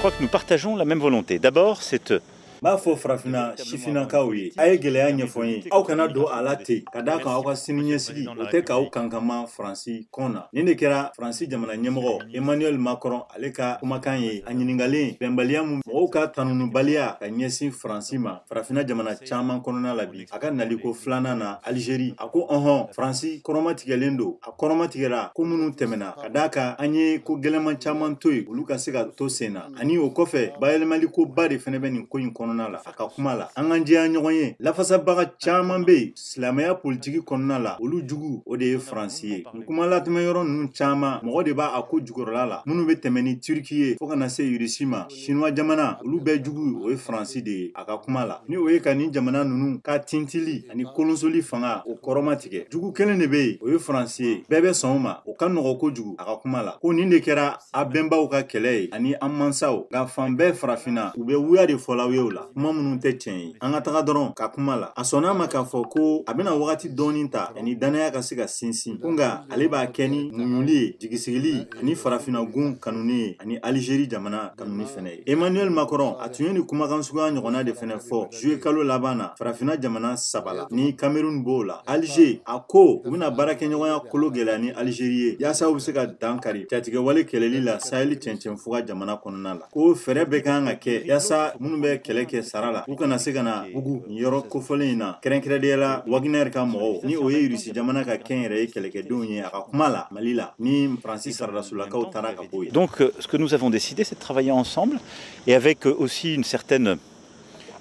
crois que nous partageons la même volonté. D'abord, c'est B'a fɔ Farafinna sifinnakaw ye, a ye gɛlɛya ɲɛfɔ n ye, aw kana don a la ten, ka d'a kan aw ka sini ɲɛsigi o tɛ k'aw kankama Faransi kɔn na. Nin de kɛra Faransi jamana ɲɛmɔgɔ Emmanuel Macron, ale ka kumakan ye, a ɲininkalen bɛnbaliya mun mɔgɔw ka tanunubaliya ka ɲɛsin Faransi ma Farafinna jamana caman kɔnɔna la bi, a ka naliko filanan na Alizeri. A ko ɔhɔn, Faransi kɔrɔmatigɛlen don, a kɔrɔmatigɛra ko minnu tɛmɛna, ka d'a kan an ye ko gɛlɛman caman to yen, olu ka se ka to sen na. Ani o kɔfɛ, bayɛlɛmali koba de fɛnɛ bɛ nin ko in kɔnɔna la. A ka kuma la, an k'an jɛya ɲɔgɔn ye, lafasabaga caman bɛ yen silamɛya politiki kɔnɔna la, olu jugu o de ye Faransi ye. Nin kuma latɛmɛ yɔrɔ ninnu caman, mɔgɔ de b'a a ko jukɔrɔla la, minnu bɛ tɛmɛ ni Turki ye fo ka na se Irisi ma, Sinuwa jamana, olu bɛɛ jugu o ye Faransi de ye. A ka kuma la, ni o ye ka nin jamana ninnu ka tintili ani kolonsoli fanga o kɔrɔma tigɛ, jugu kelen de bɛ yen, o ye Faransi ye, bɛɛ bɛ sɔn o ma, o ka nɔgɔ kojugu. A ka kuma la, ko nin de kɛra a bɛnbaw ka kɛlɛ ye ani an mansaw, nka fan bɛɛ Farafinna u bɛ wuya de fɔlaw ye o la, kuma minnu tɛ tiɲɛ ye. An ka taga dɔrɔn ka kuma la, a sɔnna a ma k'a fɔ ko a bɛna wagati dɔɔni ta ani danaya ka se ka sinsin, ko nka ale b'a kɛ ni muɲuli ye, jigisigili ani Farafinna gun kanuni ye, ani Alizeri jamana kanuni fɛnɛ ye. Emmanuel Macron, a tun ye nin kumakan suguya ɲɔgɔnna de fɛnɛ fɔ juillet kalo laban na Farafinna jamana saba la, ni Cameroun b'o la. Alger, a ko u bɛna baarakɛɲɔgɔnya kolo gɛlɛya ni Alizeri ye, yaasa u bɛ se ka dan kari jatigɛwale kɛlɛli la Sahel cɛncɛnfuga jamana kɔnɔna la. Ko fɛɛrɛ bɛɛ kan ka kɛ yaasa minnu bɛ kɛlɛ kɛ sara la, u kana se ka na bugu nin yɔrɔ kofɔlen in na, kɛrɛnkɛrɛnnenya la Wagner ka mɔgɔw, ni o ye Irisi jamana ka kɛnyɛrɛye kɛlɛkɛdenw ye. A ka kuma la, Mali la ni Faransi saradasolakaw taara ka bɔ yen. Donc ce que nous avons décidé, c'est de travailler ensemble et avec aussi une certaine,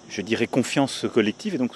je dirais, confiance collective. Et donc